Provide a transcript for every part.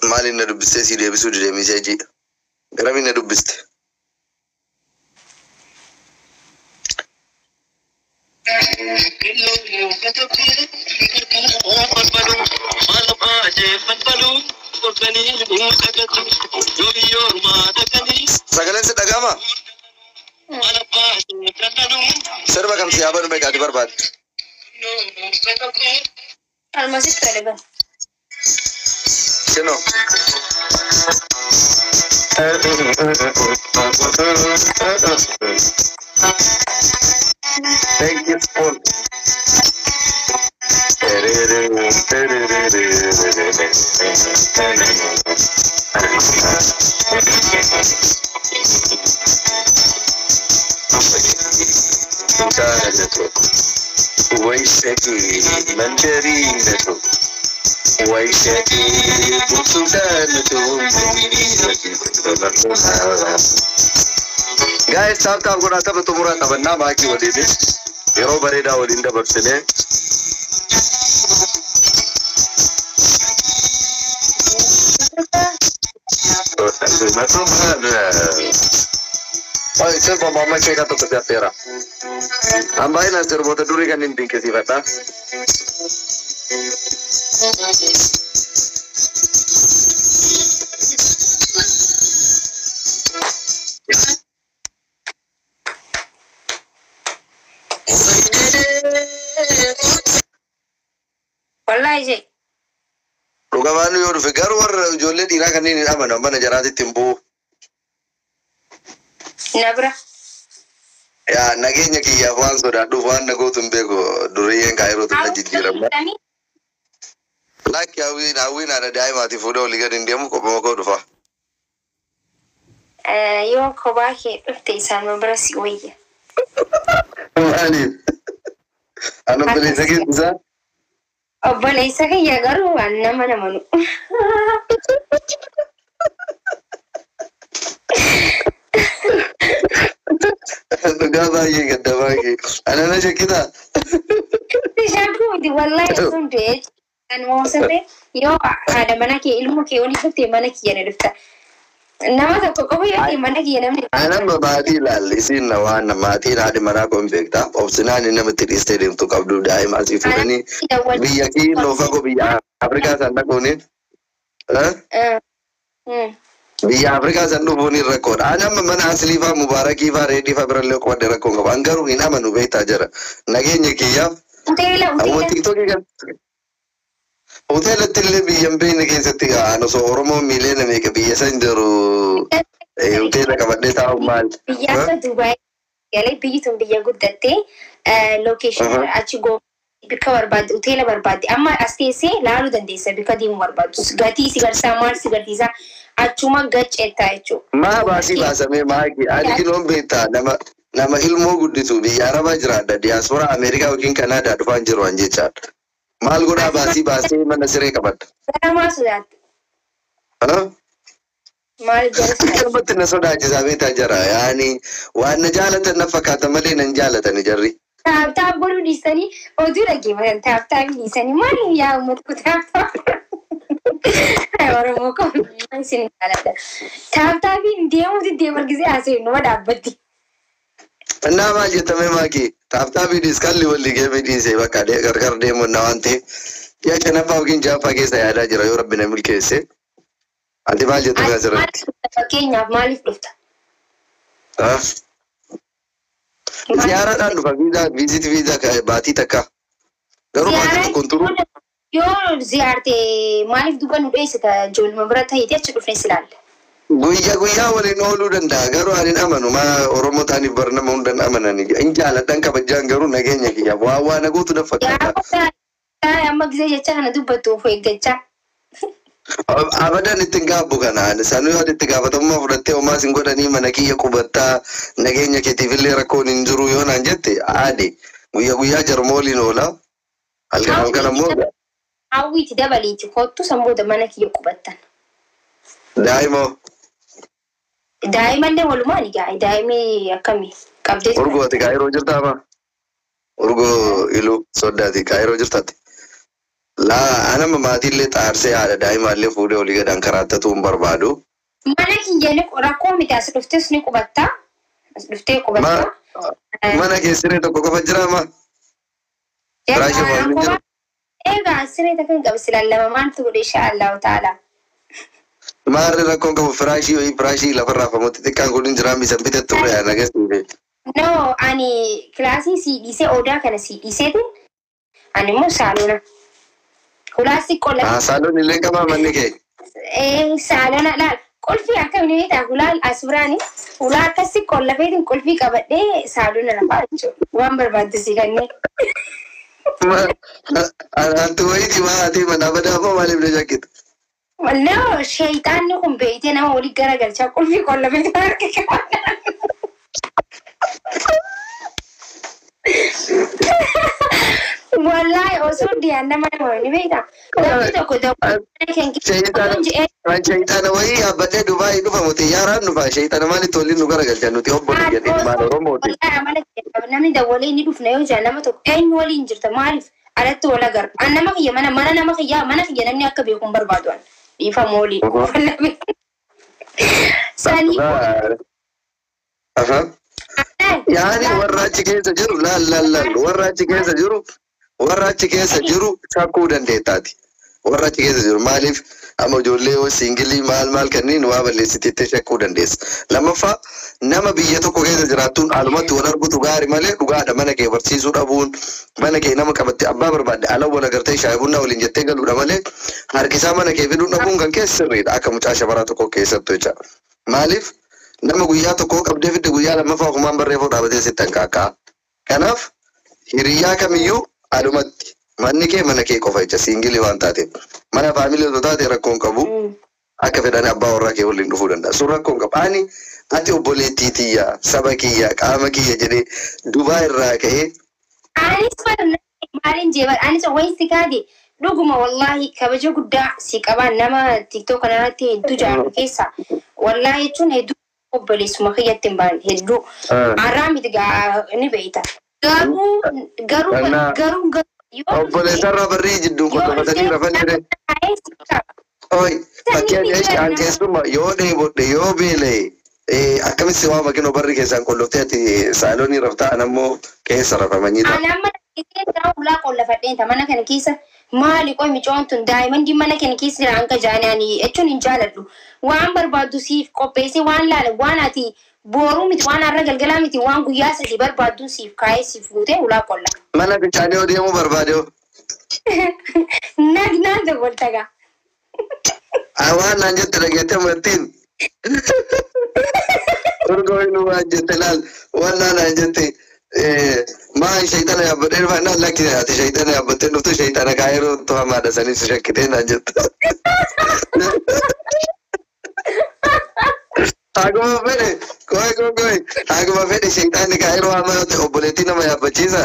Maaliin na dubbistee si deebisuu dide message? Garamiin na dubbiste? Sagaleen si dhaga'ama? Sirba kam si haa banu meeqaati barbaadde? Almasitti fedhe ban. Kinoo. Thank you for. Guys, tap tap godhaa tapha xumuraa qabannaa maakii waliinis yeroo bareedaa waliin dabarsinee. Ay, sirba Muhammad Sheekaa tokko si affeera. An baay'inaan sirboota durii kan hin dinqisiifadha. Wallaahi jee. Dhugamaan yoo dhufe garuu warra ijoollee dhiiraa kanneen hin amanu mana jaraatitti hin bu'u. Na bira. Yaa nageenya kiyyaaf waan sodaadhuuf waan na gootu hin beeku duriyyeen kaayirootu na jijjiirama. Lakki hawwiin hawwiin haadha daa'imaati fuudhee olii gadi hin deemu kophuma koo dhufa. Yoo kophaa kee dhufte isaan bira si wayya. Maaliif? Ani obboleessa keetti isaa? Obboleessa kiyya garuu waan nama namanu. Dhugaa baay'ee gadda baay'ee. Ana na shakkitaa? Bishaan kuuti wallaahi sun du'ee kan moosate yoo haadha mana kee ilmoo kee olii dhufte mana kiyya ni dhufta. Nama tokko qofa yoo ta'e mana kiyya namni. Anamma maatii ilaalle isiin na waan maatiin haadhi manaa koo hin beektaa. Obsinaan inni namatti dhiistee deemtu qabdu daa'ima asii fuudhanii biyya kiiloo fagoo biyya Afrikaa san dhaquuni. Biyya Afrikaa san dhufuun hin rakkoodha. Ani amma mana aslii faa Mubaarakii faa Reedii faa birallee qubadde rakkoon qabu. An garuu hin amanu beektaa jira. Nageenya kiyyaaf Hoteela ammoo hoteela. TikTokii kan hoteelatti illee biyya hin beekne keessatti an osoo Oromoo miilee meeqa biyya san jiru hoteela qabadhee taa'u maal? Biyya akka Dubaay galee biyyi tun biyya guddattee location achi goo bikka barbaadde hoteela barbaadde amma as teessee laaluu dandeessa bikka deemuu barbaaddu gatii si garsiisaa maal si garsiisaa achuma gacceettaa jechuudha. Maa baasii baasamee maaki ani kiloon beektaa nama nama ilmoo guddisu biyya Arabaa jiraadha diyaasporaa Ameerikaa yookiin Kanaadaa dhufaan jiru an jechaadha. Maal godhaa baasii baasee mana siree qabadha. Gara maal sodaatta? Ah? Maal jala sodaatta? Akkanumatti na sodaachisaa beektaa jira yaani waan na jaalatan na fakkaata malee nan jaalatani jarri. Tap tap godhuu dhiisanii oduu dhaggeeffatan tap tap dhiisanii maal yaa uummata koo tap tap. Oromoo koo isin jaaladha. Tap tapiin deemuuti deema argisee haasa'e numa dhaabbatti. Innaa maal jettamee maaki tap tapii dhiis kalli walli geemee dhiisee bakka gargar deemuun na waan ta'eef ji'a shanaffaa yookiin ja'affaa keessa yaadaa jira yoo rabbi na milkeesse. Ati maal jettamee Ati asirratti? maaliif dhufta fakkeenyaaf maaliif dhufta? Ah? Maaliif Ziyaaraadhaan dhufta? dhufa viizaa visit visa baatii takka. Garuu baatii Ziyaara tokko hin turu. yoo ziyaarte maaliif duuba nu dheessita ijoolluma bira ta'eeti achi dhufne si ilaalla. Guyyaa guyyaa waliin ooluu danda'a garuu ani hin amanu maa Oromoo ta'aniif bar nama hunda hin amanani. Hin jaaladhan kabajaan garuu nageenya kiyyaaf waa waa na gootu na fakkaata. Gaafa amma gisee jecha kana dubbattu of eeggachaa. Abadan ittiin gaabbu kana ani sanuu yoo itti gaafatamummaa fudhattee homaa sin godhanii mana kiyya qubattaa nageenya keetiif illee rakkoon hin jiru yoo naan jette aade guyyaa guyyaa jarmooliin oola halkan halkan ammoo Hawwiiti dabaliiti kottu san booda mana kiyya qubattan. Daa'imoo. Daa'imallee walumaan egaa daa'imni akkamii qabdee Urgoo ati kaayiroo jirtaa ma? Urgoo iluu soddaati kaayiroo jirtaati. Laa anama maatiillee xaarsee haadha daa'imaallee fuudhee olii gadaan karaattatu hin barbaadu. Mana kiyya ni rakkoo miti, as dhuftes ni qubatta. As dhuftee qubatta. Mana kee siree tokko qofa jira ma? Firaashii waan hin jiru. Egaa siree takka hin qabu, silaan lama maaltu godhe, insha Allahu ta'ala. Maarri rakkoon qabu, firaashii wayii, firaashii lafarraa afamutti xiqqaan kun hin jiraa, misan bitattu ture nageessiife. No, ani kilaasii sii dhiisee, odaa kana sii dhiiseetiin ani immoo saalona. Hulaasi qola. Saaloon illee qabaa manni kee? Saalona laal. Qulfii akkamiin beektaa, hulaan as biraani hulaa akkasii qollafeetiin qulfii qabadhee saalona lafaa jechuudha. Waan barbaaddu si kennee. Antu wayiiti maa ati mana badaa moo maaliif na shakkita? No, sheeyxaanni kun beeytee nama walii garagalchaa, qulfii qollafeetiin harka qabadha. Wallahi osoo dhiyaan nama nama ni beektaa. Namni tokko dawwaa kan Sheeyxaana wayii yaabbadhee Dubaayii dhufa, xiyyaaraan dhufa, sheeyxaana maalitti waliin nu garagalchan, nuti obboleeyyan ilmaan Oromooti. Namni dawwalee ni dhufna yoo jaan, nama tokko eenyu waliin jirta, maaliif alatti wal agarra. An nama kiyya mana nama kiyyaa, mana kiyya namni akka beeku hin barbaadu an. Dhiifama waliin. Sanii. Yaani warra achi keessa jiru, laal laal laal, warra achi keessa jiru, warra achi keessa jiru shakkuu dandeettaati. Warra achi keessa jiru maaliif amma ijoollee yoo single maal maal kanneen waa balleessiteettee shakkuu dandeessa. Lammaffaa, nama biyya tokko keessa jiraattuun alumatti wal argutu gaarii malee, dhugaadha, mana kee barsiisuu dhabuun, mana kee nama qabatte abbaa barbaadde ala wal agartee shaayii bunaa waliin jettee galuudha malee, harkisaa mana kee fiduun dhabuun kan keessa sirriidha akka mucaa shabaraa tokko keessattu jecha. Maaliif nama guyyaa tokko qabdee fidde, guyyaa lammaffaa ofumaan barreeffuu dhaabatee sitti hanqaaqa. Kanaaf hiriyyaa kamiyyuu alumatti, manni kee mana kee qofa jecha, single waan taateef. Mana family osoo taate rakkoon qabu, akka fedhan abbaa warraa kee waliin dhufuu danda'a. Sun rakkoon qabu. Ani ati obboleettii tiyya, saba kiyya, qaama kiyya jedhee Dubaa irraa ka'ee. Anis maaliin jee, anis wayisti kaate, dhuguma wallahi kabaja guddaa si qabaan, nama TikTok kanarratti hedduu jaalladhu keessa, wallahi jechuun hedduu obboleessuma kiyyatti hin baane hedduu. Har'aa miti gaa, ni beeyta. Garuu garuu garuu garuu Obboleessarraa barrii jidduun qotofatanii rafanii. Oi, fakkeenya jecha an keessuma yoo dheebodhe, yoo beela'e, akkamitti waa makinoo barri keessaan qolloftee ati saaloonii raftaa, an ammoo keessa rafamanii ta'a. Ani amma keessaa ulaa qollafadheen mana kana keessa, maali qoy micoon tun daa'imman mana kana keessa jira hanga jaanii, ani jechuun hin jaaladhu. Waan barbaaddu siif qopheessee, waan laala, waan ati booruu miti, waan har'a galgalaa miti, waan guyyaa 3 barbaaddu siif kaa'ee, siif guutee ulaa qolla. Mana fincaanii yoo deemuu barbaade hoo? Nagnaan dabaltagaa. Waan naan jette dhageettee amartiin. Urgoo inni waan jette laal, waan naan jette, maa shayxana yaabbadhee dhufaa naan, lakki, ati shayxana yaabbattee dhuftu, shayxana kaayiroo to'amaadha sanis shakkitee naan jette. Haguma fedhe, koy koy koy, haguma fedhe shayxaanni kaayiroo hamaa yoo ta'e obboleettii nama yaabbachiisa.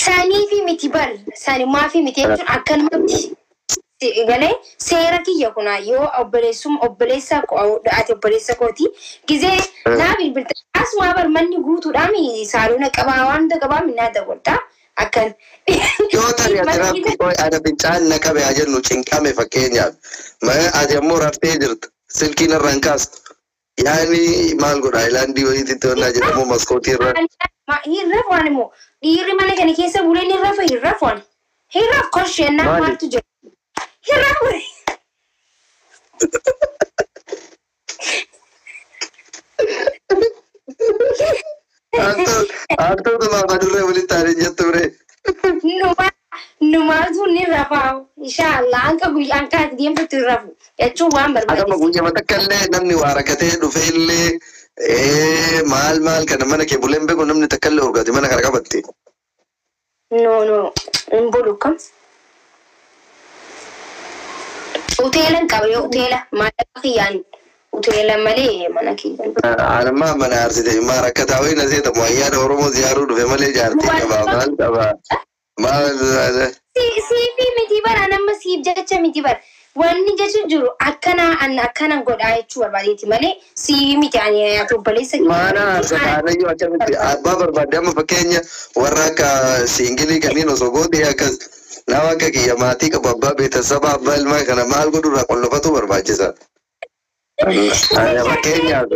Sanii fi miti bar, sanimaa fi miti jechuun akkanumatti galee seera kiyya kuna, yoo obboleessum obboleessa ati obboleessa kooti gizee naa bilbilta, asuma bar manni guutuudhaan saalona qabaa, waan hunda qabaa, minnaa dabalta akkan. Yoo tarii ati rafti, koy ana fincaan na qabe haa jennu, cinqame fakkeenyaaf. Ati ammoo raftee jirta, silkiin irra hin kaastu. Yaani maal godha, ayilaandii wayiitti onnaa jedhamu maskootii irra. Hin rafu, ani immoo dhiirri mana kana keessa bulee ni rafa, hin rafu ani. Hin rafu, korsheenaa maaltu jira. Hin rafu. Hattuutuma afaan walitti aanee jettu ture. Numaatu ni rafaa, inshallah anka guyyaa anka ati deemtutti hin rafu jechuun waan Akkama barbaade. Guyyaa takka illee namni waa rakkatee dhufee illee maal maal kana mana kee buleen beeku, namni takka illee urgaati mana kana qabatte. No, no, hin bulu kam. Hoteelan qaba, yoo hoteela maallaqa kiyyaan hoteela malee mana kiyyaan. Anammaa mana aarsite, maa rakkataa wayii na seetamu, ayyaana Oromoo ziyaaruu dhufe malee jaartii qabaa maal qabaa maal. Siifi miti bara, nama siif jecha miti bara. Wanni jechu jiru akkana, an akkana godhaa jechuu barbaadeeti malee siif miti, ani ati obboleessa. Maana aarsata, anayyuu akkamitti abbaa barbaadde, amma fakkeenya warra akka single kanneen osoo goote akkas Nama akka kiyya maatii qabu abbaa beetasaba abbaa ilmaa kana maal godhurraa qollofatu barbaachisa. Fakkeenyaaf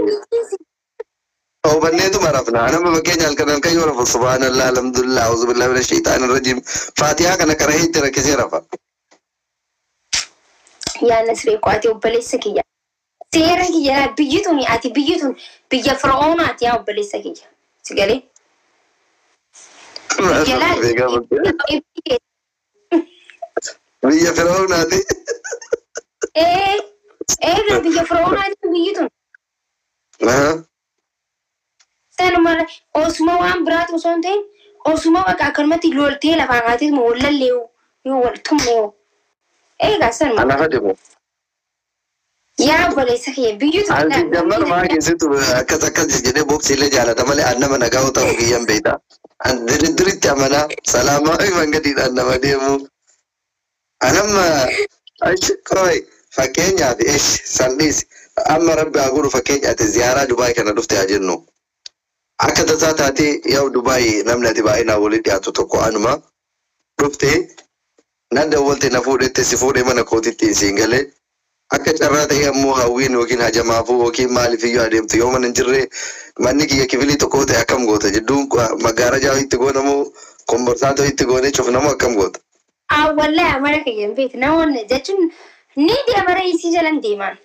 Obanneetuma rafna. Nama fakkeenya halkan halkan yoo rafu subhaanallah alhamdulillah auzubillahi mina shaytaani rajiim. Faatihaa kana qara'ee itti rakkisee rafa. Yaa Nasree koo ati obboleessa kiyya. Seera kiyya laa biyyi tun ati biyyi tun biyya fir'oonaati yaa obboleessa kiyya. Si galee? Biyya laa Biyya fir'oonaati. Ee ee biyya fir'oonaati biyyi tun. Sanuma osuma waan biraatu osoo hin ta'in osuma bakka akkanumatti loltee lafaan kaateetuma wal lalleewu yoo wal tumne eegaa sanuma. Ana fadimu. Yaa obboleessa kiyya biyyi tun. Anti jammar maa keessattu akkas akkas jedhee boksiilee jaalata malee an nama nagaa ta'u kiyyan beekta. An diritti amanaa salaamaa fi mangadiidhaan nama deemu. Anamma achi qoy fakkeenyaaf ish sandhiis amma rabbi haa godhu fakkeenya ati ziyaaraa Dubaay kana dhufte haa jennu. Akka tasaa taatee yaa'u Dubaay namni ati baay'inaan walitti dhiyaatu tokko anuma dhufte nan dawwalte na fuudhette si fuudhee mana kootitti siin galee. Akka carraa ta'e ammoo hawwiin yookiin hajamaafuu yookiin maaliif iyyuu adeemtu yoo mana hin jirre manni kiyya kifilii tokko ta'e akkam goota jidduun maggaarajaa itti goonamoo komborsaatoo itti goonee cufnamoo akkam goota. Wallahi amala kiyya hin beektu namoonni jechuun ni deemara isii jalan deeman.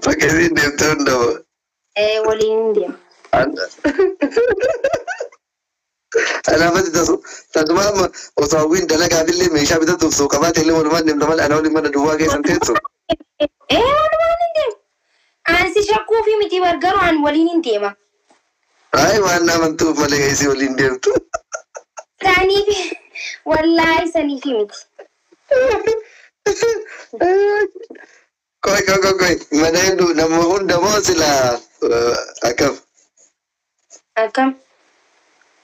Fakkeessiin deemtee hundama. Waliin hin deema. Anaafatti tasuma amma osoo hawwiin dalagaaf illee meeshaa bitatuuf suuqa baate illee walumaan deemta malee ana waliin mana duwwaa keessan teessu. Ee walumaan hin deema. Ani si shakkuu fi miti garuu an waliin hin deema. Ay waan amantuuf malee isii waliin deemtu. Saniif wallaahi saniif miti. Koi koi koi koi mana hedduu nama hunda moo sila akkam? Akkam?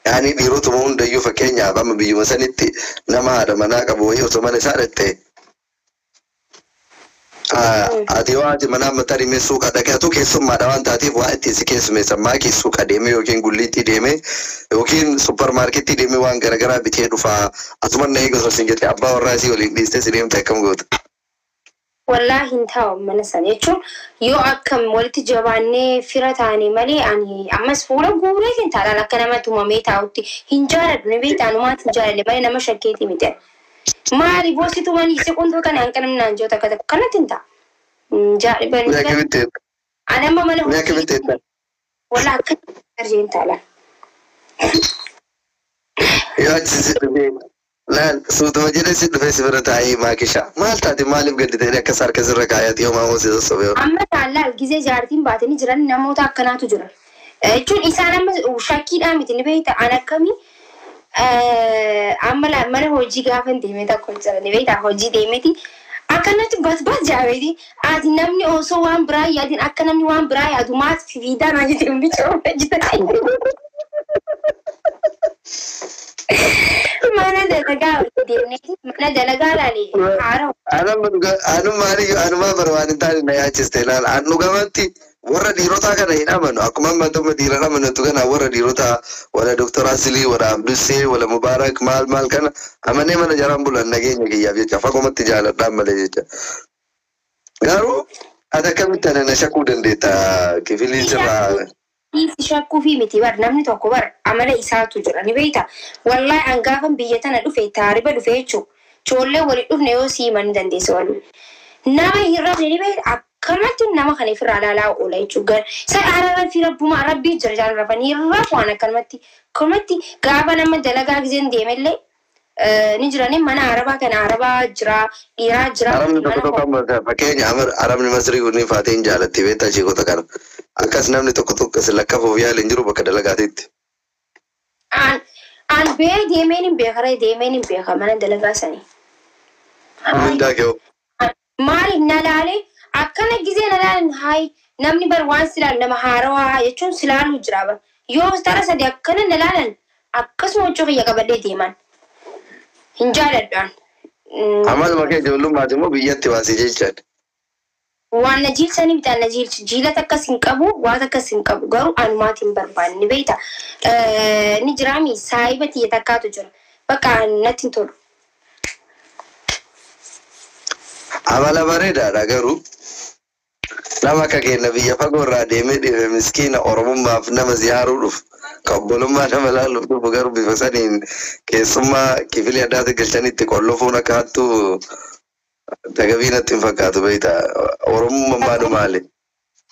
Yaani dhiirotuma hundayyuu fakkeenyaaf amma biyyuma sanitti nama haadha manaa qabu wayii osoo mana isaa dhatte. Ati yoo haati manaa amma tarii mee suuqa dhaqee atu keessummaadha waan taateef waa ittiin si keessummeessan maakii suuqa deemee yookiin gulliitti deemee yookiin supparmaarkeettii deemee waan garaagaraa bitee dhufaa asuma na eegu osoo siin jette abbaa warraa isii waliin dhiistee si deemte akkam goota? Wallaahi hin taa'u mana sana jechuun yoo akkam walitti jabaannee fira taane malee ani ammas fuula guureetiin taadhaan akka nama tumamee taa'utti hin jaaladhu ni beektaa anumaatti hin jaaladhe malee nama shakkeetii miti. Maali boosti tumanii si quntoo kana hanqa namni naan jiru takka takka kanatti hin ta'a. Mee akkamitti Ani amma mana mee akkamitti jettan? Wallaahi akka arjeen taala. Yoo achi si dhufee laal suutuma jedhee si dhufee si bira taa'ee maakisha maal taate maaliif gaddi ta'e akkas harka sirra kaayate yoo maamoo si sossobe. Amma taallaal gizee jaartiin baatanii jiran namoota akkanaatu jira. Jechuun isaan amma shakkiidhaan miti ni beekta an akkamii amma mana hojii gaafa hin deemee tokko jira ni beekta hojii deemeeti. Akkanatti batbat jaabeeti ati namni osoo waan biraa yaadin akka namni waan biraa yaadu maas fiidaa naa jetee hundi coofa jira. Mana dalagaa deemneeti mana dalagaa laalee haara. Anumma anumaa bara waan hin taane na yaachiste laal an dhugamatti warra dhiirotaa kana hin amanu akkuma amma tumma dhiira amanatu kana warra dhiirotaa wala Doktor Asilii wala Abdusee wala Mubaarak maal maal kana amanee mana jaraan bulan nageenya kiyyaaf jecha fagumatti jaaladhaan malee jecha. Garuu ati akkamitti ana na shakkuu dandeetta kifilii sirraa. Si shakkuu fi miti bar namni tokko bar amala isaatu jira ni beekta. Wallahi an gaafan biyya tana dhufe taariba dhufe jechuun ijoollee waliin dhufne yoo sii himanii dandeesse waliin. Nama hin rafne ni beekta akkanatti nama kana ofirraa ilaalaa oola jechuudha. Isa araara fi rabbumaa rabbii jira jaan rafanii rafu waan akkanumatti akkanumatti gaafa nama dalagaa gizeen deemellee ni jiranii mana arabaa kana arabaa jira dhiiraa jira. Arabni tokko tokko amma fakkeenya arabni Masrii kun faatee hin jaalatti beektaa sheekota kana. Akkas namni tokko tokko si lakkafuuf yaala hin jiru bakka dalagaatiitti. An bee deemeen hin beekare deemeen hin beeka mana dalagaa sanii. Hundaa kee Maaliif na laalee akkana gizee na laalan hayi namni bar waan silaalu nama haarawaa jechuun silaalu jira bar yoo tara sadi akkana na laalan akkasuma huccuu kiyya qabadhee deeman hin jaaladhaan. Amaluma kee ijoollummaati immoo biyyatti baasii jechaan. Waan na jiilsanii bitaan na jiilchu jiilata akkas hin qabu waan akkas hin qabu garuu anumaati hin barbaanne beekta. Ni jiraami saayiba tiyya takkaatu jira bakka natti hin tolu. Amala bareedaadha garuu nama akka keenya biyya fagoo irraa deemee dhiife miskiina Oromummaaf nama ziyaaruu dhufu ka obbolummaa nama laaluuf dhufu garuu bifa saniin keessummaa kifilee addaatti galchanii itti qollofuun akka hattuu tagabii natti hin fakkaatu beektaa. Oromummaan maanu maali?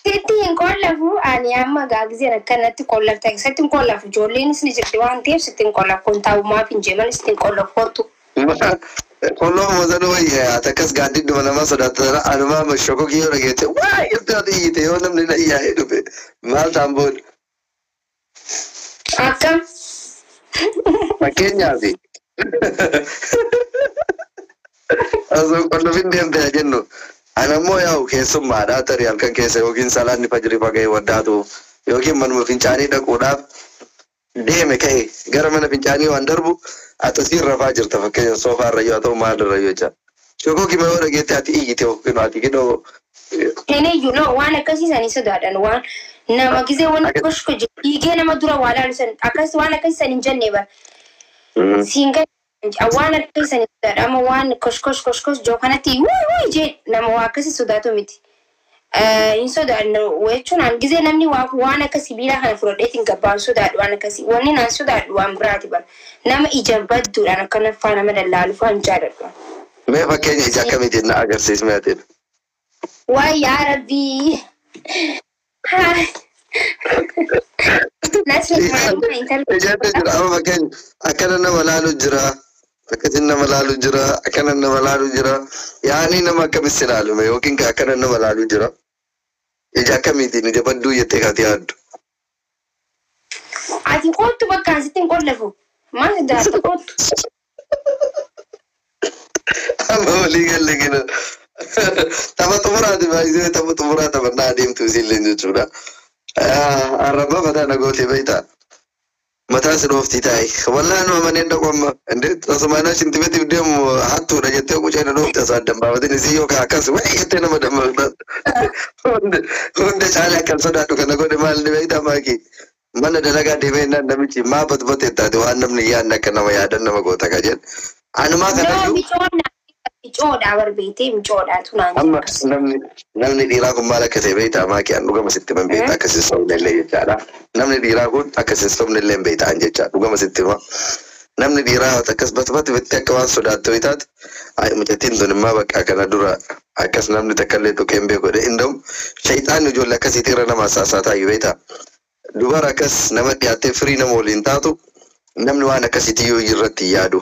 Sitti hin qollafu ani amma gaagizeen akkanatti qollafta sitti hin qollafu ijoolleenis ni jirti waan ta'eef sitti hin qollafu kun taa'ummaaf hin jeeman sitti hin qollafu kottu. Qolloon mosanu wayya ati akkas gaaddidduma nama sodaata anumaa mashoko kiyyoo dhageette waa itti ati iyyite yoo namni na iyyaa'ee dhufe maal ta'an booda. Akkam. Fakkeenyaaf osoo qollofin deemte haa jennu anammoo yaa'u keessummaadha tarii halkan keessa yookiin salaanni fajrii faga'ee waddaatu yookiin manuma fincaanii dhaquudhaaf deeme ka'e gara mana fincaanii waan darbu atasiin rafaa jirta fakkeenya soofaa irra yoo ta'u maal irra yoo jira. Shokoo kima yoo dhageette ati iyyite yookiin ati kidhoo Ene no waan akkasii sanii sodaadhan waan nama gizee waan koshko dhiigee nama dura waa laalu san akkas waan akkasii san hin jenne bara. Siin waan akkasii sanii sodaadha amma waan koshkosh koshkosh joo kanatti wuu wuu jee nama waa akkasii sodaatu miti. Hin sodaadhu jechuun an gizee namni waan akka sibiilaa kana fudhadheetiin gabbaan sodaadhu waan akkasii wanni naan sodaadhu waan biraati bara. Nama ija badduudhaan akkana faa nama dallaalu faa hin jaaladhu. Mee fakkeenya ija akkamiitiin na agarsiisme ati? Waay yaa rabbii. Ijaatti jira amma fakkeenya akkana nama laalu jira akkasin nama laalu jira akkana nama laalu jira yaani nama akkamitti ilaalume yookiin akkana nama laalu jira ija akkamiitiin ija badduu jettee kaati yaaddu. Ati kottu bakka asitti hin qollafu. Maal sodaata kottu? Amma walii galle gina. Tapha xumuraati baay'isee tapha xumuraa taphannaa adeemtu isiillee jechuudha. Arrabaa mataa na gootee beektaa? Mataa si dhooftii taa'i. Wallaan nama manneen dhaqu amma. Tasumaanaa shintibetiif deemu hattuudha jettee qucee na dhoofte osoo addan baafatin isii yookaan akkas wayii jettee nama dammaqna. Hunda caalee akkan sodaadhu kana godhe maal ni beektaa maakii? Mana dalagaa deemee innaan namichi maa batbatee taate waan namni yaadne akka nama yaadan nama goota ka jedhe. Anumaa kanayyuu. Micoodha barbeetee micoodhaatu naan Amma namni dhiiraa kun maal akka ta'e beektaa maakii an dhugama sitti himan beektaa akka sin sobne illee jechaadha. Namni dhiiraa kun akka sin sobne illee hin beektaan jecha dhugama sitti hima. Namni dhiiraa akkas batbati bitti akka waan sodaattu taate ay mucattiin tun immoo bakka kana dura akkas namni takka illee tuqee hin beeku jedhe inda'u shayxaanni ijoollee akkasiitii irra nama saasaa taa'u beektaa. Dubara akkas nama dhiyaattee firii nama waliin taatu namni waan akkasiitii yoo irratti yaadu.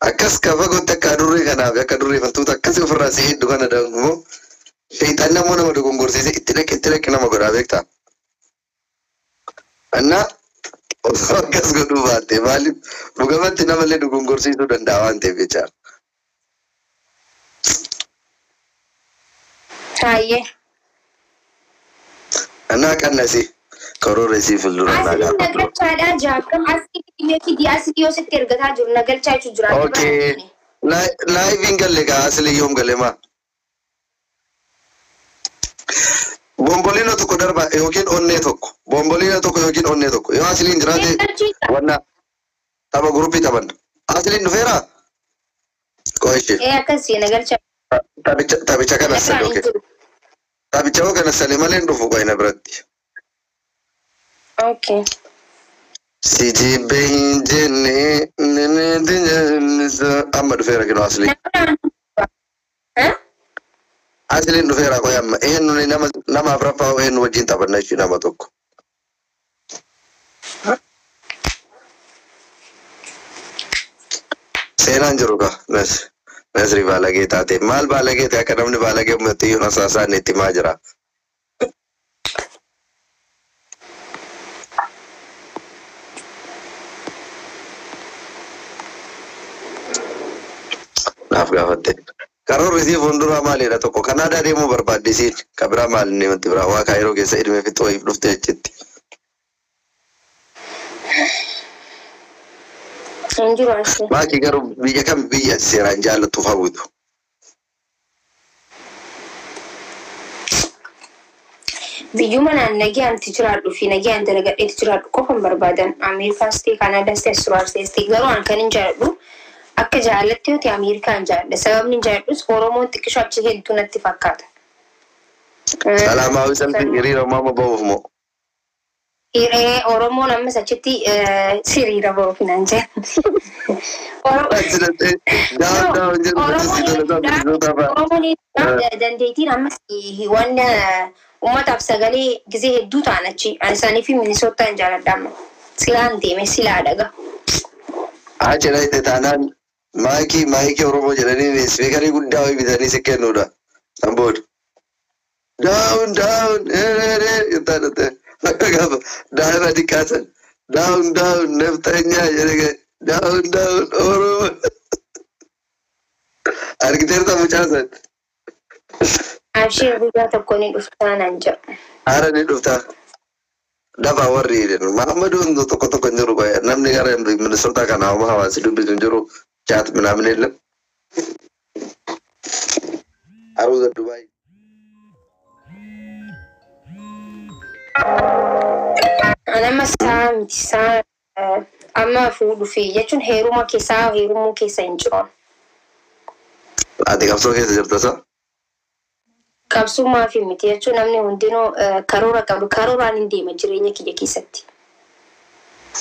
Akkas ka fagootti akka adurree kanaaf akka adurree fantuuta akkasii ofirraa si hedduu kana dangumoo shayxaan namoo nama dogongorsiisee itti dhaqe itti dhaqe nama godhaa beektaa. Annaa osoo akkas godhuu baatte maaliif dhugamatti namallee dogongorsiisuu danda'a waan ta'eef jechaadha. Taayyee. Annaa qannasi karoora isii fuuldura naa Asii gaafadhu. nagalchaadhaa jaakam asii meetii asii yoo sitti ergataa jiru nagalchaa jechuun jira. Okay. Laayiviin galle gaa asli yoom galle maa? Bomboliina tokko darba yookiin onnee tokko. Bomboliina tokko yookiin onnee tokko. Yoo asliin jiraate wanna tapha guruppii taphanna. Asliin dhufeeraa? Qo'ishee. Ee akkasii nagalchaa. Taphicha kana sale okay. Taphicha hoo kana sale malee hin dhufu qo'ina biratti. Okay. Si jibbee hin jenne amma dhufeera kinoo asliin. Asliin dhufeera qo'ee amma eenyu nama nama afuraffaa eenyu wajjin taphanna jechuun nama tokko. Seenaan jiru ka Nasri baalagee taate maal baalagee ta'e akka namni baalagee uummattiyyuu nasaasaan itti himaa jira. Naaf gaafatte. Karoorri isii fuulduraa maalidha tokko Kanaadaa deemuu barbaadde isiin ka biraa maal inni wanti biraa waa kaayiroo keessa ilmee fixoo wayiif dhufte achitti. Hin jiru asii. Maakii garuu biyya kam biyya ati seeraan jaallattuuf hawwitu? Biyyuma naan nagayaan jiraadhu fi nagayaan dalagadheetti jiraadhu qofa hin barbaadan. Ameerikaas ta'e Kanaadaas ta'e Asuraas ta'e garuu an kan hin jaalladhu Akka jaalatti yoo ta'e Ameerikaan jaalladha. Sababni jaalladhus Oromoon xiqqishoo achi hedduu natti fakkaata. Salaamaawwi salphii hiriira maama ba'uuf moo? Hiree Oromoon ammas achitti siriira ba'uuf naan jedhan. Oromoon dandeettiin ammas waan uummataaf sagalee gisee hedduu ta'an achi. Ani isaanii fi Minisootaan jaalladha amma. Silaan deeme silaa dhaga. Achi dhayite taanaan maayikii Oromoo jedhanii ispiikarii guddaa wayii bitanii si kennuudha. San booda. Down down jettaa dhufte. Akka gaafa daa'ima xiqqaa san down down naftanyaa jedhee down down Oromoo. Argiteerta mucaa san. Abshir guyyaa tokko ni dhuftaa naan jedhu. Haara ni dhuftaa. Dafa warri Mahammaduun tokko tokko hin jiru namni gara Minnesota kana homaa hawaasi dubbisu hin jiru chaat ምናምን የለም። አሩዘ ዱባይ Nama saa miti saa amma fuudhuufi jechuun heeruma keessaa heerumuu keessa hin jiru. Ati qabsoo keessa jirta sa? Qabsummaa fi miti jechuun namni hundinuu karoora qabu karooraan hin deema jireenya kiyya keessatti.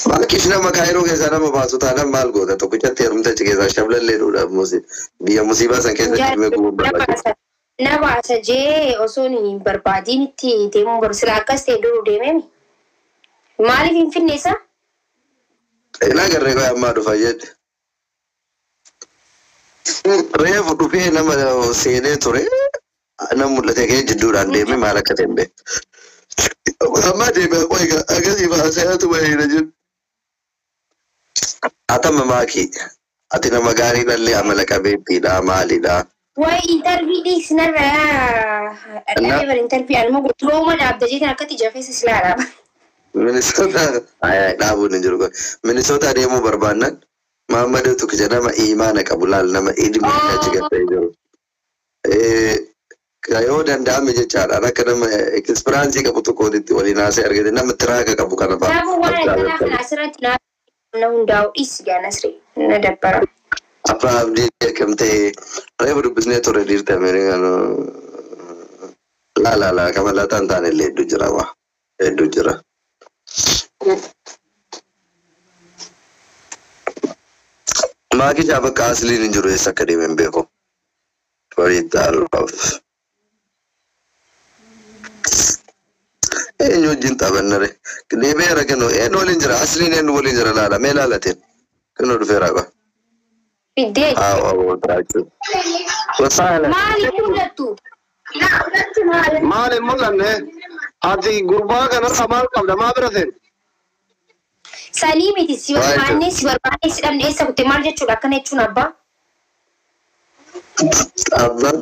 Maakish nama Kaayiroo keessaa nama baasu taanaan maal goota tokkichatti heerumte achi keessaa shablallee dhuudha biyya musiibaa san keessa jirme gubuun barbaachisa. Na baasa jee osoo hin barbaadiin itti deemuu barbaadu sila akkas ta'e duruu deemeemi. Maaliif hin finne isa? Ilaa garree koo ammaa dhufa jedhe. Reefu dhufee nama seenee ture nama mul'ate kee jidduudhaan deeme maal akka ta'e hin beeku. Ammaa deeme qoy akkasii baasee baay'ee jedhu. Atama maakii ati nama gaarii dhallee amala qabeettiidha maalidha. Wayi intarvii dhiisnarra dhadhaa bar intarvii anuma guutuuma dhaabda jeetan akkatti jafeessa silaa dhaaba. Minnesota dhaabuun hin jiru. Minnesota deemuu barbaannan Mahammadoo tokkicha nama imaana qabu laal nama ilmi achi gattee jiru. Yoo danda'ame jechaadhaan akka nama ekspiraansii qabu tokkootitti waliin haasa'e argate nama tiraaka qabu kana fa'a. Kanaafuu waan akkanaa kana asirratti na hundaa'u dhiisi gaa Nasri na dabbara. Abbaa Abdii akkamtee reefu dubbisnee ture dhiirti Ameerikaan laa laa laa kama laataan taane illee hedduu jira waa hedduu jira. Maakishaa bakka asliin hin jiru eessa akka deeme hin beeku. Fariidhaaf. Eenyu wajjin taphannare? Deebi'eera kennu eenyu waliin jira? Asliin eenyu waliin jira laala mee laalateen? Kennu dhufeera qaba. Fiddee. Haa Maali mul'attu? Maali mul'anne? Ati gurbaa kanarra maal qabda? Maa bira seente? Sanii miti si barbaanne si barbaanne si dhabne eessa kutte maal jechuudha akkana jechuun abbaa? Abbaa.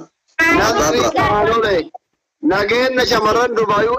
Nageenya shamarran Dubaayuu.